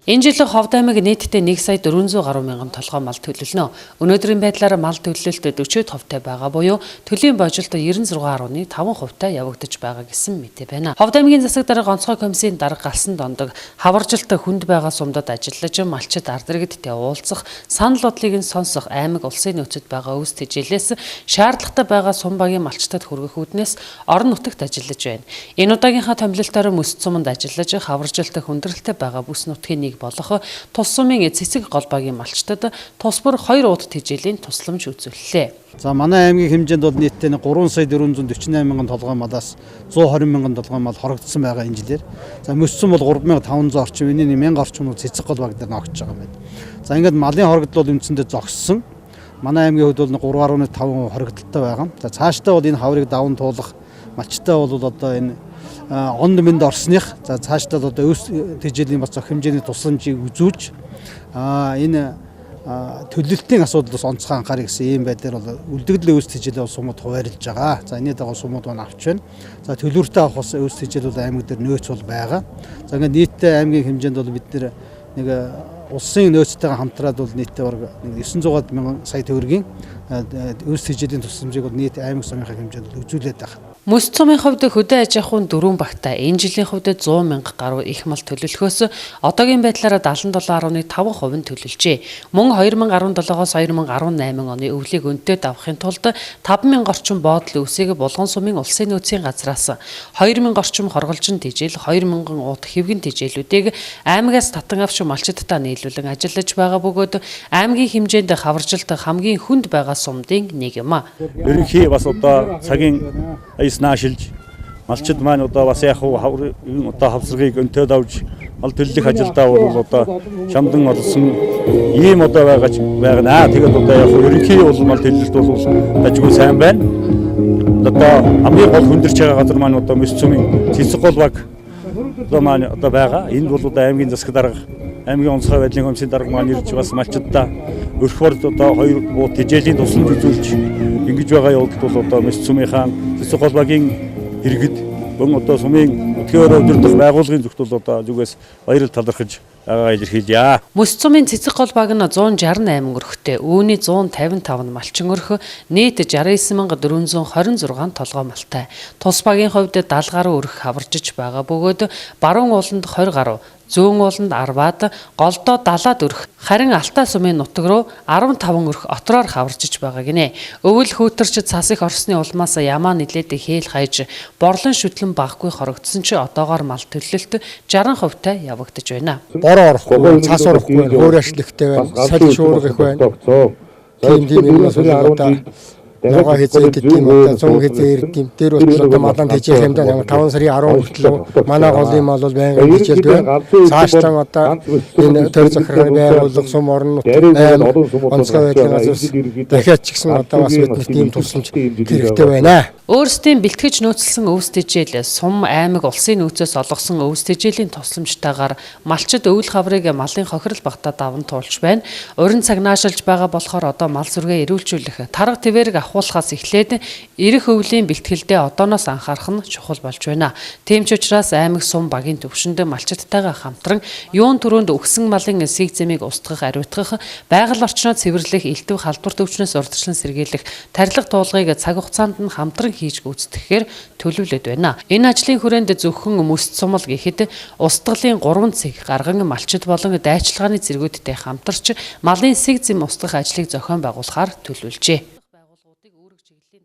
Энэ жил Ховд аймаг нийтдээ 1 сая 400 гаруй мянган толгой мал төлөлнө. Өнөөдрийн байдлаар мал төлөлт 40 хувьтай байгаа буюу төлийн божилт 96.5 хувьтай явагдаж байгаа гэсэн мэдээ байна. Ховд аймгийн засаг дарга онцгой комиссийн дарга Галсан Дондог хаваржилт хүнд байгаа сумдад ажиллаж малчид ард иргэдтэй уулзах, санал бодлыг нь сонсох, аймаг улсын нөөцөд байгаа өвс тэжээлээс шаардлагатай байгаа сум багийн малчтад хүргэх үүднээс орон нутагт ажиллаж байна. Энэ удаагийнхаа томилолтоор мөс суманд ажиллаж хаваржилт хүндрэлтэй байгаа бүс нутгийн нэг болох тус сумын цэцэг гол багийн малчтад тус бүр 2 ууд тэжээлийн тусламж үзүүллээ. За манай аймгийн хэмжээнд бол нийтдээ 3 сая 448 мянган толгой малаас 120 мянган толгой мал хорогдсон байгаа энэ жилээр. За мөссөн бол 3500 орчим, энэний 1000 орчим бол цэцэг гол баг дээр ногдож байгаа юм байна. За ингээд малын хорогдол бол үндсэндээ зогссон. Манай аймгийн хувьд бол 3.5% хорогдолтой байгаа. За цаашдаа бол энэ хаврыг даван туулах малчтай бол одоо энэ онд мэнд орсных, за цаашдаа одоо өвс тэжээлийн бас зөх хэмжээний тусламжийг үзүүлж энэ төлөлтийн асуудал бас онцгой анхаарах гэсэн ийм байдлаар бол үлдэгдэл өвс тэжээлээ сумууд хуваарлж байгаа. За энэний дагуу сумууд маань авч байна. За төлөвөртэй авах бас өвс тэжээл бол аймаг дээр нөөц бол байгаа. За ингээд нийтдээ аймгийн хэмжээнд бол бид нэг улсын нөөцтэйгээ хамтраад бол нийтдээ бараг 900 мянган сая төгрөгийн өвс тэжээлийн тусламжийг бол нийт аймаг сумынхаа хэмжээнд бол үзүүлээд байгаа. Мөс цумын хувьд хөдөө аж ахуйн дөрвөн багтаа энэ жилийн хувьд 100 мянга гаруй их мал төлөлөхөөс одоогийн байдлаар 77.5% нь төлөлжээ. Мөн 2017-оос 2018 оны өвлийг өндөд авахын тулд 5 мянга орчим боодол өвсийг Булган сумын улсын нөөцийн газраас, 2000 орчим хорголжин тэжээл, 2000 уут хэвгэн тэжээлүүдийг аймагаас татан авч малчидтай нийлүүлэн ажиллаж байгаа бөгөөд аймгийн хэмжээнд хаваржилт хамгийн хүнд байгаа сумдын нэг юм а. Ерөнхий бас одоо цагийн аяс наашилж малчид маань одоо бас яг хаврын одоо хавсаргыг өнтөөд авч мал төллөх ажилдаа бол одоо шамдан олсон ийм одоо байгаач байгнаа. Тэгээд одоо яг ерөнхий бол мал төлөлт бол дажгүй сайн байна. Одоо хамгийн гол хүндэрч байгаа газар маань одоо мэс цөмийн цэцэг гол баг одоо маань одоо байгаа. Энд бол одоо аймгийн засаг дарга, аймгийн онцгой байдлын комиссийн дарга маань ирж бас малчиддаа өрх борд одоо хоёр буу тэжээлийн тусламж үзүүлж ингэж байгаа явдалд бол одоо мэс цөмийнхаа цэцэг гол багийн иргэд мөн одоо сумын өдгөөрөө удирдах байгууллагын зүгт бол одоо зүгээс баярал талархаж байгаагаа илэрхийлье. Мөс цумын цэцэг гол баг нь 168 өрхтэй, үүний 155 нь малчин өрх, нийт 69,426 толгой малтай. Тус багийн хувьд 70 гаруй өрх хаваржиж байгаа бөгөөд баруун ууланд 20 гаруй, зүүн ууланд 10-аад, голдоо 70-аад өрх, харин Алтай сумын нутаг руу 15 өрх отроор хаваржиж байгаа гинэ. Өвөл хүүтэрч цас их орсны улмаас ямаа нилээд хээл хайж борлон шүтлэн баггүй хорогдсон чи одоогоор мал төлөлт 60% тай явагдаж байна. Бороо орохгүй, цас орохгүй, хөөр ашлигтай байна, салхи шуурга их байна. Тийм юмнаас бол одоо ногоо хязээ идэх юм, одоо 100 хязээ ирдэг юм. Тэр бол одоо малан тэжээх юм даа 5 сарын 10 хүртэл манай голын мал бол байнгын тэжээлд байна. Цаашлан одоо энэ төр захиргааны байгууллага, сум орон нутаг, аймаг, онцгой байдлын газраас дахиад ч гэсэн одоо бас биднэрт ийм тусламж хэрэгтэй байна. Өөрсдийн бэлтгэж нөөцлсөн өвс тэжээл, сум, аймаг, улсын нөөцөөс олгосон өвс тэжээлийн тусламжтайгаар малчид өвөл хаврыг малын хохирол багтаа даван туулж байна. Уран цаг наашилж байгаа болохоор одоо мал сүргээ эрүүлжүүлэх, тарга тэвэрэг авахуулахаас эхлээд ирэх өвлийн бэлтгэлдээ одооноос анхаарах нь чухал болж байна. Тийм ч учраас аймаг, сум багийн түвшинд малчидтайгаа хамтран юун түрүүнд өгсөн малын сиг зэмийг устгах, ариутгах, байгаль орчноо цэвэрлэх, элдэв халдварт өвчнөөс урьдчилан сэргийлэх тарилга туулгыг цаг хугацаанд нь хамтран хийж гүйцэтгэхээр төлөвлөд байна. Энэ ажлын хүрээнд зөвхөн мөс цумал гэхэд устгалын 3 цэг гарган малчид болон дайчилгааны цэргүүдтэй хамтарч малын сэг зэм устгах ажлыг зохион байгуулахаар төлөвлөжээ.